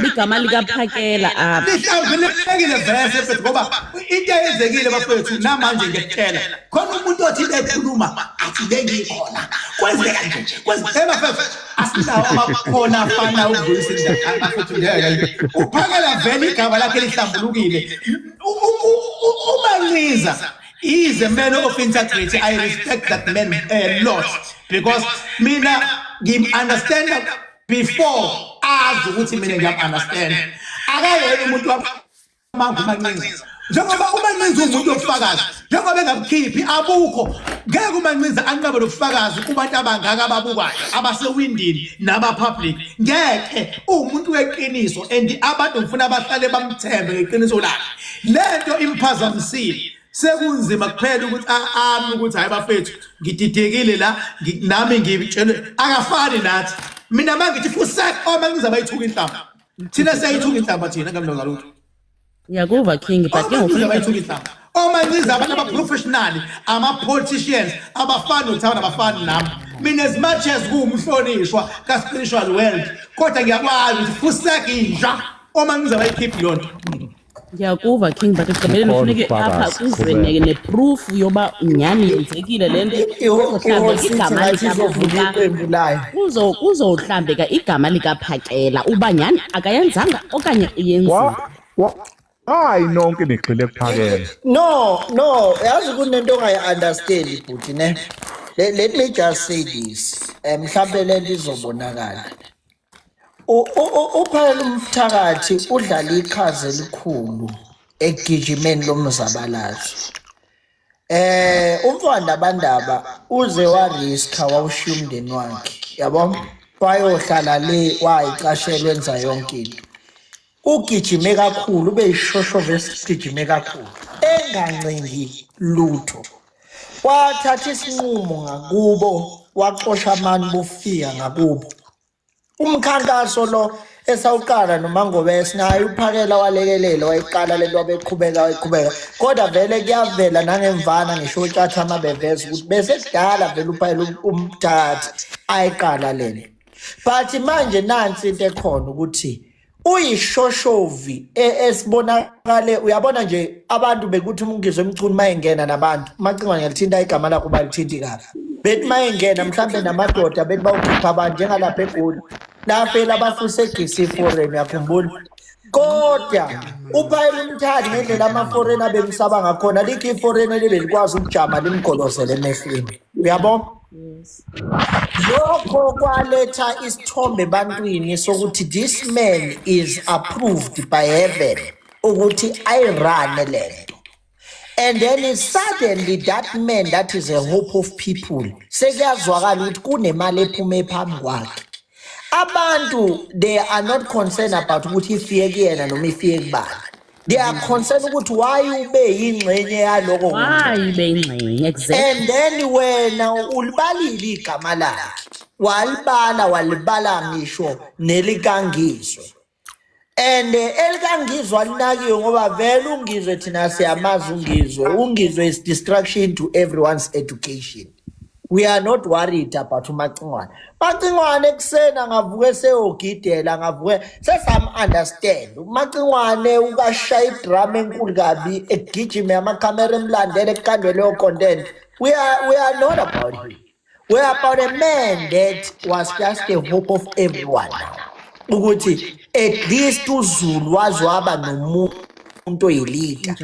Kuhamba igama likaPhakela apha. Lihlambulekile vese, mfethu, ngoba into eyenzekile, bafethu, namanje ngiyakutshela, khona umuntu othi ekhuluma athi bengikhona, kwenzeka nje, kwenzeka, bafethu, asinawo amakhono afana ukudlulisa indaba, bafethu, ngeke. UPhakela vele igama lakhe lihlambulukile. UManciza is a man of integrity. I respect that man a lot because mina ngim-understand before azi ukuthi mina ngiyam-understand. Akayena umuntu wamanga uMancinza, njengoba uMancinza uwumuntu wobufakazi, njengoba engabukhiphi abukho, ngeke uMancinza anqabe lobufakazi kubantu abangaka ababukayo, abasewindini naba-public, ngeke. Uwumuntu weqiniso and abantu ngifuna bahlale bamthembe ngeqiniso lakhe. Lento imphazamisile, sekunzima kuphela ukuthi ami ukuthi hayi bafethu, ngididekile la, nami ngitshelwe akafani nathi. Mina mangithi fusek, oMancinza bayithuka inhlamba, thina siyayithuka inhlamba thina, ngamloza lutho. Ngiyakuva, King, but ke oMancinza ngoku bayithuka inhlamba. OMancinza abantu aba-professional, ama-politicians, abafani nothanda, abafani nami. Mina, as much as kuwumhlonishwa ka-spiritual world, kodwa ngiyakwazi ukuthi fusek inja. OMancinza bayikhiphi leyo nto. Ngiyakuva, King, but ekugqibeleni Bukhona kufuneke apha ubufakazi, kuze qhubeka. ne-proof yoba nyhani yenzekile le nto. I-Hot Kuzohlambeka City igama ngathi izovula iqembu layo. Kuzohlambeka igama likaPhakela uba nyhani akayenzanga okanye uyenzile. Hayi, nonke nigxile kuPhakela. No, yazi kunento ongayi-understand, bhuti, ne. Let me just say this. Mhlambe lento izobonakala. UPhakela umthakathi udlala iqhaza elikhulu ekugijimeni lomzabalazo. Umfana bandaba uze wariska, wawushiya umndeni wakhe, yabo? Wayohlala le, wayicashela, wenza yonke into. Ugijime kakhulu, ube yishoshovu esigijime kakhulu, engancengi lutho. Wathatha isinqumo ngakubo, waxosha abantu bofika ngakubo. Umkhankaso lo esawuqala noMangobese naye uPhakela walekelela, wayiqala lento, wabeqhubeka, wayiqhubeka, kodwa vele kuyavela nangemvana, ngisho uTshathama beveza ukuthi bese kudala vele uPhakela umthakathi ayiqala lento. But manje nansi into ekhona, ukuthi uyishoshovi esibonakale, uyabona nje, abantu bekuthi uNgizwe Mchunu mayengena nabantu, Macingwane, ngiyalithinta igama lakho, balithinti kabi, bethi mayengena mhlambe namadoda, bethi bawukhipha abantu njengalapha eGoli lafela abafusegisi i-foreign, uyakhumbula? Kodwa uPhakela umthakathi, ngendlela ama-foreign abemsaba ngakhona, likho i-foreign elibelikwazi ukujama limgolozele emehlweni, uyabona? Lokho kwaletha isithombe ebantwini sokuthi this man is approved by heaven ukuthi ayirane lento. And then suddenly that man that is a hope of people, sekuyazwakala ukuthi kunemali ephume phambi kwakhe. Abantu, they are not concerned about ukuthi ifike kuyena noma ifike kubani. They are concerned ukuthi why ube yingxenye yaloko. Why beyingxenye, exactly. And then wena ulibalile igama lakhe, walibala, walibala ngisho neliKangizwe, and eliKangizwe alinakiwe ngoba vele uNgizwe thina siyamazi uNgizwe. UNgizwe is distraction to everyone's education. We are not worried about uMacingwane. Macingwane ekuseni angavuke eseyogidela, angavuke sesam understand uMacingwane, ukashaya idrama enkulu kabi, egijime, amakhamera emlandele, ekukhandwe leyo content. We are not about him. We are about a man that was just the hope of everyone now, ukuthi at least uZulu waze waba nomuntu oyi-leader.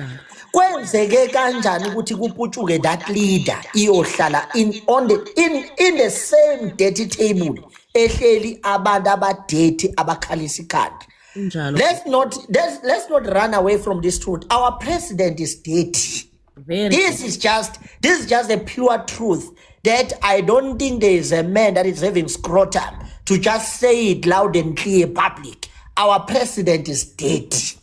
Kwenzeke kanjani ukuthi kuputshuke that leader, iyohlala in on the in in the same dirty table ehleli abantu aba-dirty, abakhalisa ikhanda? Kunjalo. Let's not run away from this truth. Our president is dirty. Very. This is just a pure truth that I don't think there is a man that is having scrotum to just say it loud and clear, public. Our president is dirty.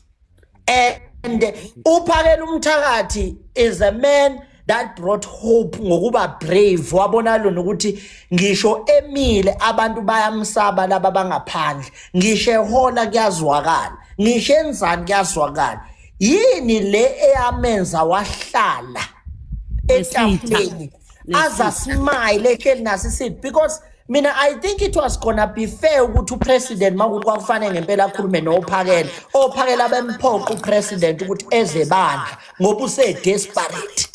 And uPhakela umthakathi is a man that brought hope ngokuba brave, wabona lona ukuthi ngisho emile abantu bayamsaba laba bangaphandle, ngisho ehola kuyazwakala, ngisho enzani kuyazwakala. Yini le eyamenza wahlala Esitha. etafuleni? Aza smile ehleli naso isiphi, because mina I think it was gonna be fair ukuthi upresident, makuthi kwakufanele ngempela akhulume noPhakela, oPhakela bemphoqa upresident ukuthi eze bandla ngoba use-desperate.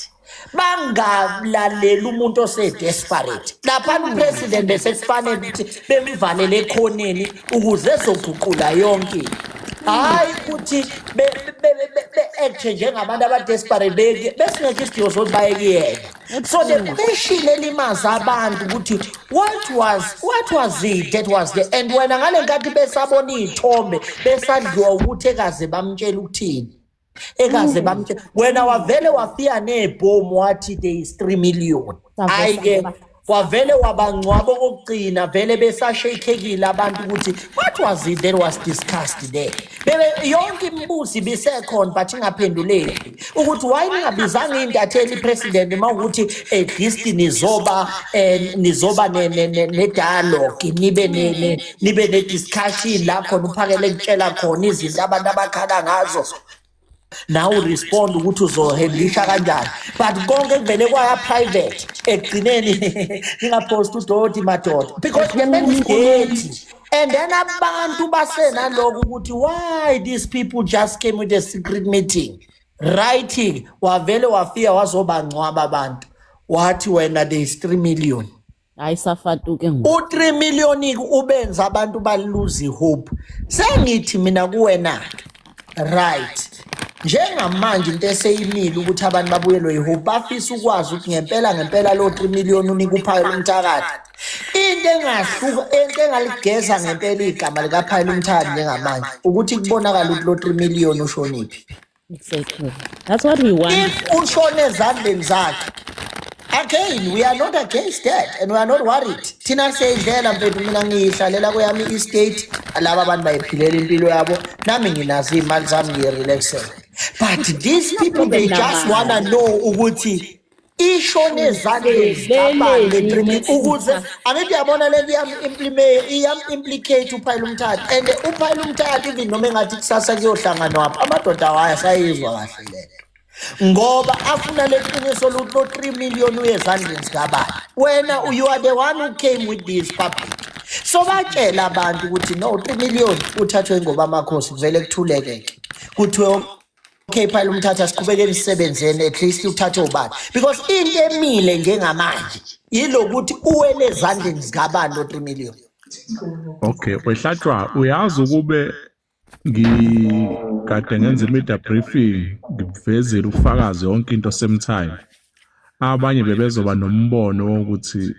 Bangalaleli umuntu ose-desperate laphana. Upresident bese kufanele ukuthi bemvalele ekhoneni ukuze ezoguqula yonke into, hhayi ukuthi be-acte njengabantu aba-desperate. Besingekho isidingo sokuthi baye kuyena. So the question elimaza abantu ukuthi what was it that was the and wena ngale nkathi besabona iy'thombe, besadliwa ukuthi ekaze bamtshela ukuthini, ekaze bamtshela, wena wavele wafika nebhomu wathi there is 3 million. Hayi-ke, wavele wabangcwaba okokugcina, vele besashakekile abantu ukuthi what was it that was discussed there. Bebe yonke imibuzo ibisekhona but ingaphenduleki, ukuthi why ningabizanga iy'ntatheli, president, uma ukuthi at least nizoba ne-dialogue, nibe ne-discussion la khona uPhakele kutshela khona izinto abantu abakhala ngazo, nawe urespond ukuthi uzohandlisha kanjani. But konke kuvele kwaya private ekugcineni. Ningaphosti udoti madoda, because the man is dirty. And then abantu basenaloko ukuthi why these people just came with a secret meeting writing. Wavele wafika wazobangcwaba abantu, wathi wena there is 3 million. Hayi, safatuke ngoku. U-3 million ubenza abantu balose hope. Sengithi mina kuwena, right, njengamanje into eseyimile ukuthi abantu babuyelwe yihope, bafisa ukwazi ukuthi ngempela ngempela lo 3 million unika uPhakela umthakathi. Into engahluka, into engaligeza ngempela igama likaPhakela umthakathi njengamanje, ukuthi kubonakala ukuthi lo 3 million ushoniphi. Exactly, that's what we want. If ushone ezandleni zakhe, again, we are not against that and we are not worried. Thina siyayidlela mfethu. Mina ngiyihlalela kweyami i-estate, laba abantu bayiphilela impilo yabo, nami nginazo iy'mali zami, ngiyirelaxela. But these people, they just wanna know ukuthi ishone ezandleni zikabani le 3, ukuze angithi uyabona le nto iyam-implicate uPhakela umthakathi. And uPhakela umthakathi, even noma engathi kusasa kuyohlanganwaphi, amadoda wayo asayizwa kahle le nto, ngoba afuna leqiniso lokuthi lo 3 million uye ezandleni zikabani. Wena, you are the one who came with this public, so batshela abantu ukuthi no, 3 million uthathwe ngoba amakhosi. Kuvele kuthuleke-ke, kuthiwe okay, Phakela umthatha, siqhubekeni sisebenzeni, at least uthathe ubani, because into emile njengamanje yilokuthi uwele ezandleni zikabani lo 3 million. Okay, wehlatshwa, uyazi ukube ngikade ngenza i-media briefing, ngivezile ufakazi yonke into same time. Abanye bebezoba nombono wokuthi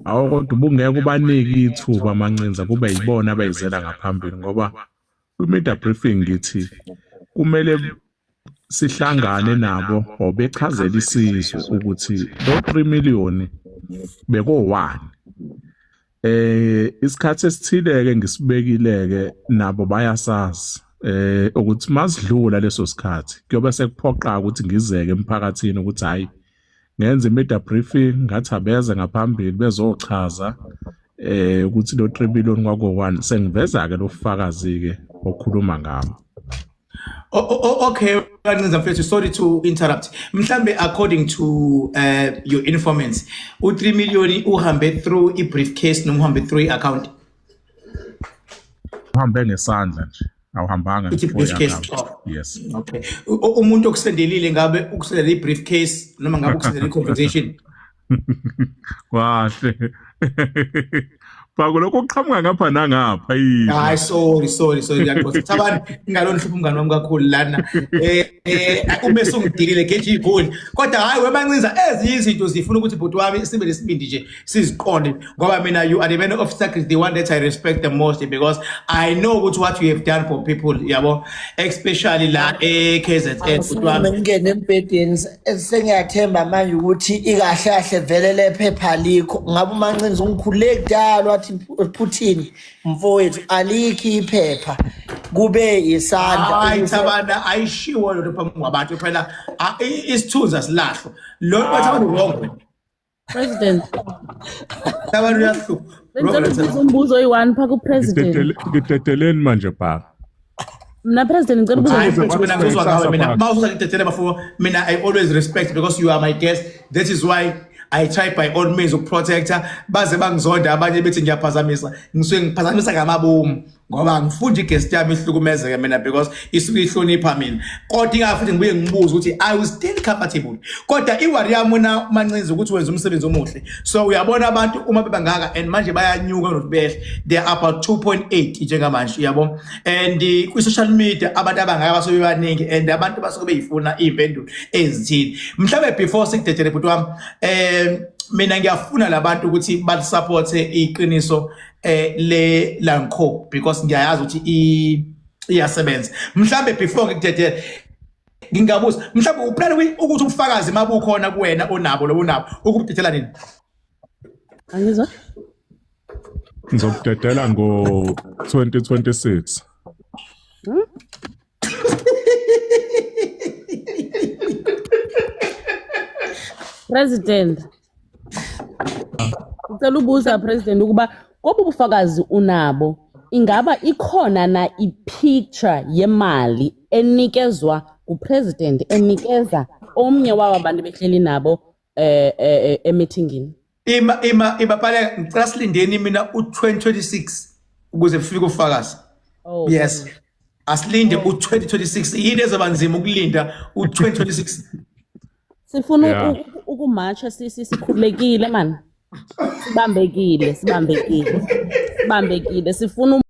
awu, kodwa ubungeke ubanike ithuba amancinza kube yibona abayizela ngaphambili, ngoba kwi-media briefing ngithi kumele sihlangane nabo or bechazele isizwe ukuthi lo 3 million bekowani. Isikhathi esithile ke ngisibekile ke, nabo bayasazi ukuthi masidlula leso sikhathi kuyobe sekuphoqa ukuthi ngizeke emphakathini ukuthi hayi, ngenza i-media briefing, ngathi abeze ngaphambili bezochaza ukuthi lo 3 billion kwako-1. Sengiveza ke lo fakazi ke okhuluma ngabo. Okay, Kancinza mfethu, sorry to interrupt. Mhlambe according to your informants, u3 million uhambe through i briefcase noma uhambe through i-account? Uhambe ngesandla nje, awuhambanga Ithi for briefcase. i-account. Oh. Yes. Okay. Umuntu okusendelile, ngabe ukusendele i-briefcase noma ngabe ukusendele i-compensation? Kahle. Bhako, lokho kuqhamuka ngapha nangapha yini? Hayi, sorry, sorry, sorry, ngiyaqosa. Thabani, ingalona hlupha umngani wami kakhulu lana. Uma esungidilile geji igoli. Kodwa hayi wemancinza, ezinye izinto zifuna ukuthi bhuti wami sibe nesibindi nje siziqonde, ngoba mina, you are the man of sacrifice, the one that I respect the most, because I know ukuthi what you have done for people, yabo, especially la e KZN, bhuti wami. Ngingene embhedeni, sengiyathemba manje ukuthi ikahle kahle vele lephepha alikho. Ngabe uMancinza ungikhulule kudala, wathi Putin mfowethu, alikho iphepha, kube isandla. Hayi Thabana, ayishiwo lento phambi kwabantu phela. Isithunzi asilahlwa. Lo bathi wrong. President. Thabana uyahlupha. Bengicela ukubuza umbuzo oyi-one phaa kupresident. Ngidedeleni manje, bhaka. Mna president, ngicela ukubuza. Hayi Ukuze mfethu, mina ngizwa ngawe mina. Mawusuza ngidedele bafo, mina I always respect because you are my guest. That is why. I try by all means ukuprotecta, baze bangizonda abanye bethi ngiyaphazamisa. Ngisuke ngiphazamisa ngamabomu ngoba ngifundi iguest yami ihlukumezeke mina because isuke ihlonipha mina. Kodwa ingafuthi ngibuye ngibuze ukuthi I was still comfortable. Kodwa iworry yami wena Mancinza ukuthi wenza umsebenzi omuhle. So uyabona abantu uma bebangaka and manje bayanyuka nokuthi behle. They are about 2.8 njengamanje, uyabo. And kwi social media abantu abangaka basuke bebaningi and abantu basuke beyifuna iy'mpendulo ezithile. Mhlawumbe before sikudedele bhuti wami, mina ngiyafuna labantu ukuthi balisupporte iqiniso le lanko because ngiyayazi ukuthi iyasebenza. Mhlambe before ngikudedele ngingabuza, mhlawumbe uplana ukuthi ubufakazi mabukhona kuwena onabo lobo nabo ukubudedela nini? Angizwa? Ngizokudedela ngo-2026. President. Ngicela ubuza President ukuba kobu bufakazi unabo, ingaba ikhona na i-picture yemali enikezwa ngupresident enikeza omnye waba bantu behleli nabo emeetingini? Ima ima ibapale, ngicela silindeni mina u2026 ukuze kufike ufakazi. Oh. Yes. Asilinde u2026, yini ezoba nzima ukulinda u2026? Sifuna ukumatsha sikhululekile man. Sibambekile, sibambekile. Sibambekile. Sifuna